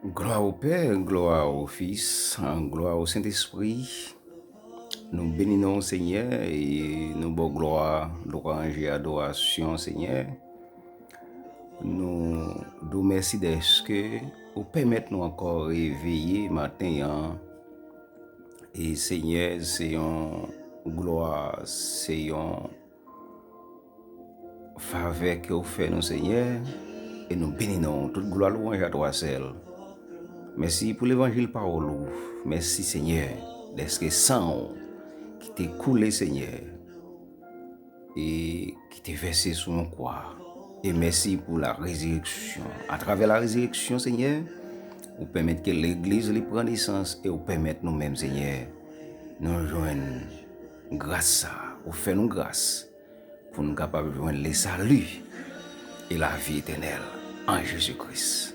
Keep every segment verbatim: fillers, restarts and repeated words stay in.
Glwa o Pè, glwa o Fis, glwa o Sentespri. Nou beni non w, Senyè, e nou ba w glwa, lwanj e adorasyon, Senyè. Nou di w mèsi dèske ou pèmèt nou ankò reveye maten an. E Senyè, se yon glwa, se yon favè ke w fè nou, Senyè, e nou beni non w. Tout glwa, lwanj a twa sèl. Mèsi pou levanjil pawòl ou. Mèsi, Senyè, dèske san w ki te koule, Senyè, e ki te vèse sou yon kwa. E mèsi pou la rezireksyon. Atravè la rezireksyon, Senyè, ou pèmèt ke legliz li pran nesans e ou pèmèt nou menm, Senyè, nou jwenn gras sa. Ou fè nou gras pou nou kapab jwenn le sali e lavi etènèl an Jezi Kris.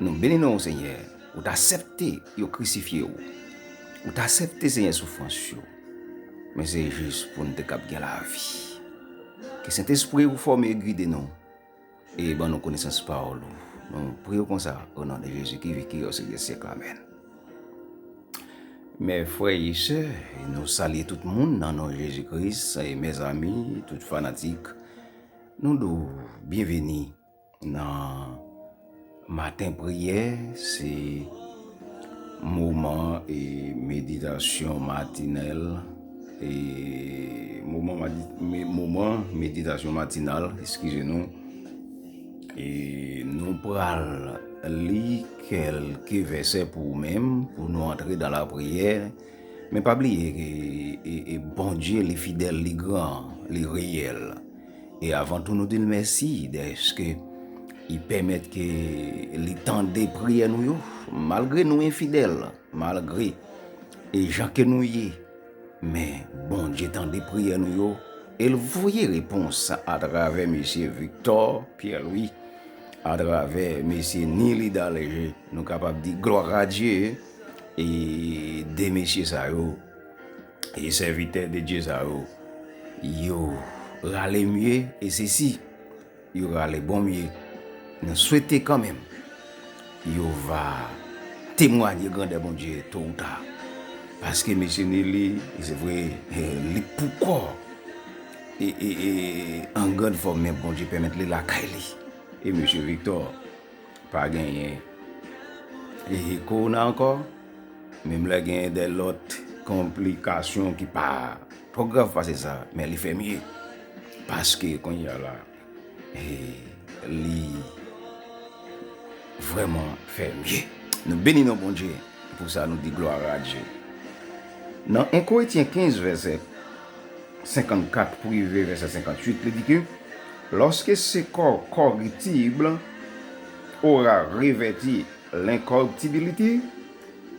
Nou beni non w, Senyè. Ou t aksepte yo krisifye w. Ou t aksepte, Senyè, soufrans yo. Men se jis pou n te kab gen lavi. Ke Sentespri ou fòme e gide nou. E ban nou konesans pawòl ou. Nou priye w konsa, o non de Jezi ki viv, ki règne syèk syèk. Amèn. Mes frères et sœurs, nou salye tout moun nan non Jezi Kris, e mezanmi, tout fanatik, nou di w byenveni nan maten priyè, se moman e meditasyon matinèl, e moman madi-, me-, moman meditasyon matinal, eskize nou. E nou pral li kèlke vèsè pou ou menm, pou nou antre dan lapriyè. Men pa bliye ke, e, e Bondye, li fidèl, li gran, li reyèl. E avan tou, nou di l mèsi dèske li pèmèt ke li tande priyè nou yo, malgre nou enfidèl, malgre e jan ke nou ye. Men Bondye tande priyè nou yo, e l voye repons atravè mesye Victor Pierre Louis, atravè mesye Nilida Léger. Nou kapab di gloire à Dieu, e de mesye sa yo, e sèvitè de Dye sa yo, yo rale mye, e se si yo rale bon mye, nou swete kanmenm yo va temwanye grandè Bondye to ou ta. Paske mesye Nili, se vre, eh, li poukò, e, e, e, an grann fòm, men Bondye pèmèt li lakay li. E mesye Victor pa genyen, e, kowona ankò, menm lè genyen de lòt konplikasyon ki pa twò grav pase sa, men li fè mye. Paske kounye a la, e, li vrèman fè mye. Nou beni non Bondye pou sa, nou di gloire à Dieu. Nan en Korentyen kenz, vèsè senkannkat pou rive vèsè senkannwit, li di ke, lorsque ce corps corruptible aura revêtu l'incorruptibilité,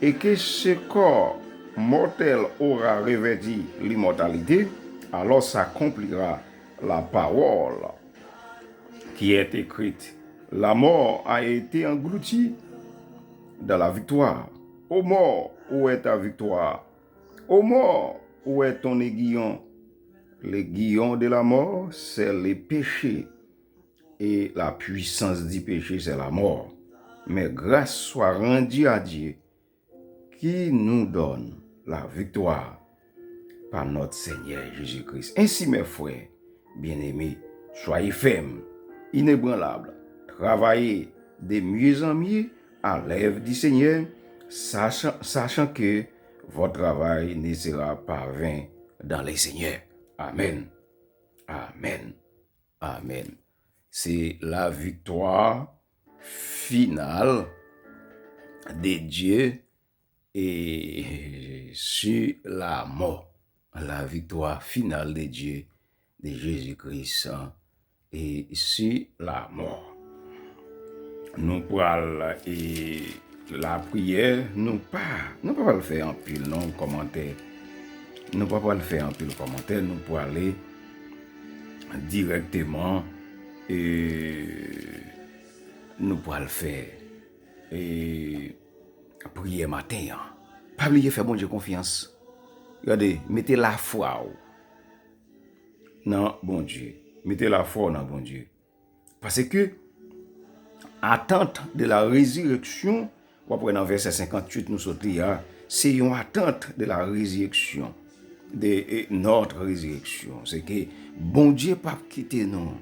et que ce corps mortel aura revêtu l'immortalité, alors s'accomplira la parole qui est écrite. La mort a été engloutie dans la victoire. Ô mort, où est ta victoire? Ô mort, où est ton aiguillon? L'aiguillon de la mort, c'est le péché, et la puissance du péché, c'est la mort. Mais grâce soit rendue à Dieu qui nous donne la victoire par notre Seigneur Jésus-Christ. Ainsi, mes frères bien-aimés, soyez fermes, inébranlables, travaillez de mieux en mieux à l'œuvre du Seigneur, sachant, sachant que votre travail ne sera pas vain dans le Seigneur. Amen. Amen. Amen. Se la viktwa final de Dye e sur la mò. La viktwa final de Dye, de Jezi Kris, e sur la mò. Nou pral, e, lapriyè, nou pa, nou pa pral fè anpil non kòmantè. Nou pa pral fè anpil kòmantè, nou prale dirèkteman, e, nou pral fè, e, priyè maten an. Pa bliye fè Bondye konfyans. Gade, mete lafwa w nan Bondye. Mete lafwa w nan Bondye. Paske attente de la résurrection w ap wè nan vèsè senkanntuit nou sot li a, se yon atant de la résurrection, de e, notre résurrection. Se ke Bondye p ap kite nou.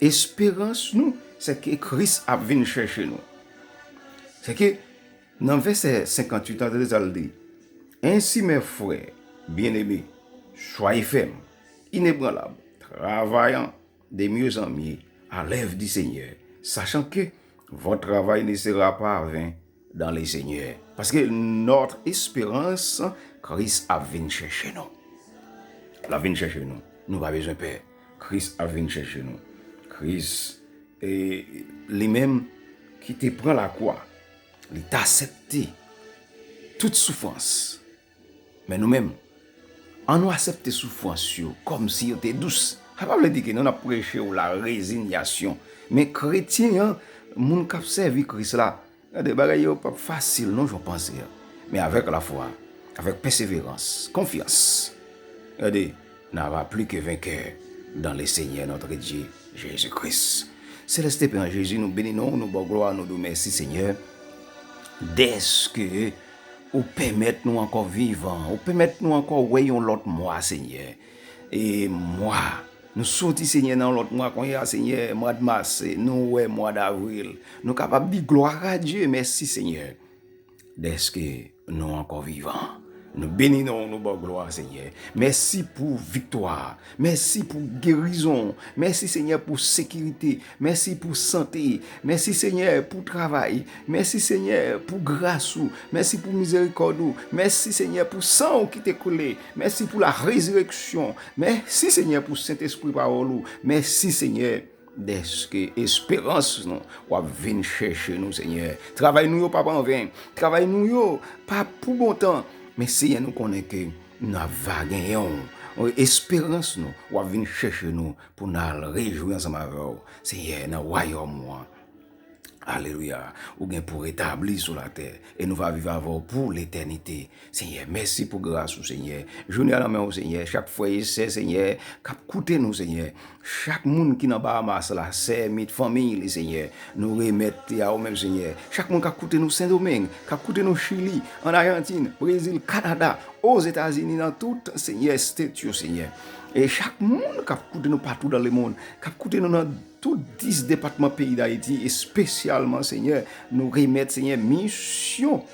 Esperans nou, se ke Kris ap vin chèche nou. Se ke nan vèsè senkanntuit an, tande sa l di, Ainsi, mes frères bien-aimés, soyez fermes, inébranlables, travaillant de mieux en mieux à l'œuvre du Seigneur, sachant que votre travail ne sera pas vain dans le Seigneur. Paske notre espérance, Kris ap vin chèche nou. L ap vin chèche nou. Nou pa bezwen pè. Kris ap vin chèche nou. Kris, e, li menm ki te pran lakwa, li t aksepte tout soufrans. Men nou menm, ann nou aksepte soufrans yo kòmsi yo te dous. Sa pa vle di ke nou n ap preche w la rezinyasyon. Men kretyen an, moun k ap sèvi Kris la, gade, bagay yo p ap fasil non, jan w panse a. Men avèk lafwa, avèk pèseverans, konfyans, gade, n'a va plus que vainqueur dans le Seigneur notre Dieu, Jésus-Christ. Selès Pè an Jezi, nou beni non w, nou ba w glwa, nou di w mèsi, Senyè, dèske ou pèmèt nou ankò vivan, ou pèmèt nou ankò wè yon lòt mwa, Senyè. E mwa, nou soti, Senyè, nan yon lòt mwa, kounye a, Senyè, mwa de mas, nou wè mwa davril. Nou kapab di, "Gloire à Dieu, mèsi, Senyè." Dèske nou ankò vivan. Nou beni non w, nou ba w glwa, Senyè. Mèsi pou viktwa. Mèsi pou gerizon. Mèsi, Senyè, pou sekirite. Mèsi pou sante. Mèsi, Senyè, pou travay. Mèsi, Senyè, pou gras ou. Mèsi pou mizerikòd ou. Mèsi, Senyè, pou san w ki te koule. Mèsi pou la rezireksyon. Mèsi, Senyè, pou Sentespri pawòl ou. Mèsi, Senyè, dèske esperans nou, w ap vin chèche nou, Senyè. Travay nou yo p ap anven. Travay nou yo p ap pou bon tan. Men, Senyè, nou konnen ke n ap va genyen w. Esperans nou, w ap vin chèche nou pou n al rejwi ansanm avè w, Senyè, nan wayòm ou an. Alelouya. Ou gen pou retabli sou latè. E nou va viv avè w pou letènite. Senyè, mèsi pou gras ou, Senyè. Jounen an nan men w, Senyè. Chak frè e sè, Senyè, k ap koute nou, Senyè. Chak moun ki nan Bahamas la, sè Mit, fanmiy li, Senyè. Nou remèt li a ou menm, Senyè. Chak moun k ap koute nou, Sendomeng, k ap koute nou, Chili, ann Ajantin, Brezil, Kanada, Ozetazini, nan tout, Senyè, state yo, Senyè. E chak moun k ap koute nou patou dans le monde, k ap koute nou nan tout dis depatman peyi Dayiti, espesyalman, Senyè, nou remèt, Senyè, misyon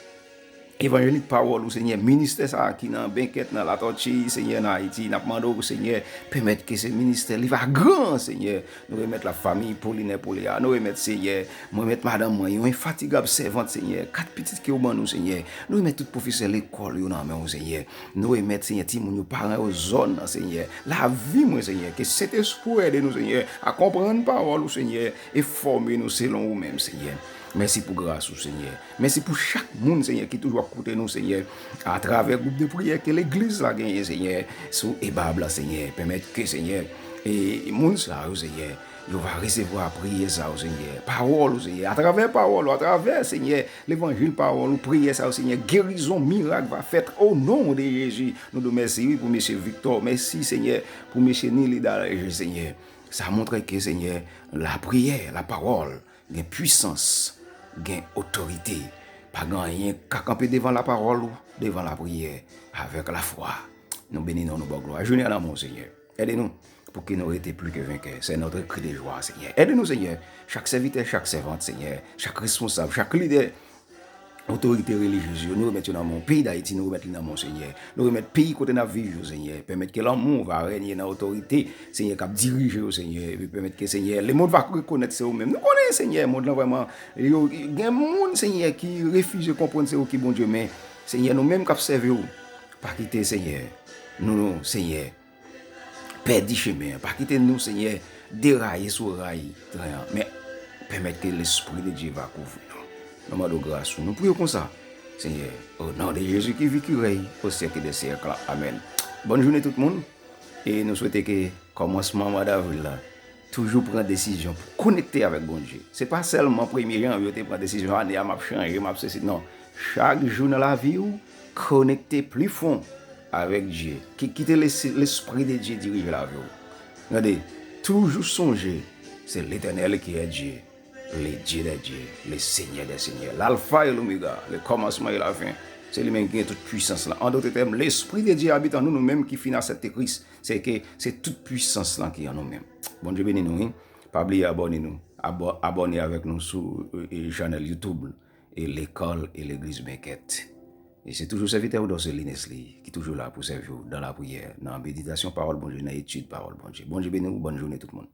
evanjelik pawòl ou, Senyè, ministè sa a ki nan Benkèt, nan Latòti, Senyè, nan Ayiti, n ap mande w, Senyè, pèmèt ke se ministè li va gran, Senyè. Nou remèt la fanmi Polinè Polé a, nou remèt, Senyè, mwen remèt madanm mwen, yon enfatigab sèvant, Senyè, kat pitit ke w ban nou, Senyè. Nou remèt tout pwofesè lekòl yo nan men w, Senyè. Nou remèt, Senyè, timoun yo, paran yo, zòn nan, Senyè. Lavi mwen, Senyè, ke Sentespri w ede nou, Senyè, a konprann pawòl ou, Senyè, e fòme nou selon ou menm, Senyè. Mèsi pou gras ou, Senyè. Mèsi pou chak moun, Senyè, ki toujou ap koute nou, Senyè, atravè gwoup de priyè ke legliz la genyen, Senyè, sou ebab la, Senyè. Pèmèt ke, Senyè, e moun sa yo, Senyè, yo va resevwa priyè sa yo, Senyè. Pawòl ou, Senyè, atravè pawòl ou, atravè, Senyè, levanjil pawòl ou, priyè sa yo, Senyè, gerizon, mirak va fèt, o non de Jezi. Nou di w mèsi, wi, pou mesye Victor. Mèsi, Senyè, pou mesye Nilida, Senyè. Sa montre ke, Senyè, lapriyè, lapawòl, gen pwisans, gen otorite. Pa gen anyen k ka kanpe devan lapawòl ou, devan lapriyè, avèk lafwa. Nou beni non w, nou ba w glwa. Jounen an nan men w, Senyè. Ede nou pou ke nou rete pli ke venkè. C'est notre cri de joie, Senyè. Ede nou, Senyè. Chak sèvitè, chak sèvant, Senyè. Chak responsab, chak lidè, otorite relijyez yo, nou remèt yo nan men w. Peyi Dayiti, nou remèt li nan men w, Senyè. Nou remèt peyi kote n ap viv yo, Senyè. Pèmèt ke lanmou w va renye nan otorite, Senyè, k ap dirije yo, Senyè. Epi pèmèt ke, Senyè, lemonn va rekonèt se ou menm. Nou konnen, Senyè, mond lan vrèman, yo, gen moun, Senyè, ki refize konprann se ou ki Bondye, men, Senyè, nou menm k ap sèvi w, pa kite, Senyè, nou, nou, Senyè, pèdi chemen an. Pa kite nou, Senyè, deraye sou ray tren an. Men, pèmèt ke Lespri de Dye va kouvri nou. Nou mande w gras ou. Nou priye w konsa, Senyè, o non de Jezi ki viv, ki rèy o syèk de syèk la. Amèn. Bòn jounen tout moun. E nou swete ke kòmansman mwa davril la, toujou pran desizyon pou konekte avèk Bondye. Se pa sèlman premye janvye w te pran desizyon, ane a m ap chanje, m ap sesi. Non. Chak jou nan lavi w, konekte pli fon avèk Dye. Ki, kite Lespri de Dye dirije lavi w. Gade, toujou sonje, c'est l'Éternel qui est Dieu. le Dieu des dieux, le Seigneur des seigneurs, l'alpha et l'oméga, le commencement et la fin. Se li menm ki gen tout pwisans lan. An dòt tèm, Lespri de Dye abite an nou, nou menm ki fin aksepte Kris. Se ke se tout pwisans lan ki an nou menm. Bondye beni nou, wi. Pa bliye abòne nou. Abò- abòne avèk nou sou e, e, chanèl YouTube e Lekòl e Legliz Bèkèt. E se toujou sèvitè ou Dorcelin Nesly ki toujou la pou sèvi w nan lapriyè, nan meditasyon pawòl Bondye, nan etid pawòl Bondye. Bondye beni w, bòn jounen tout moun.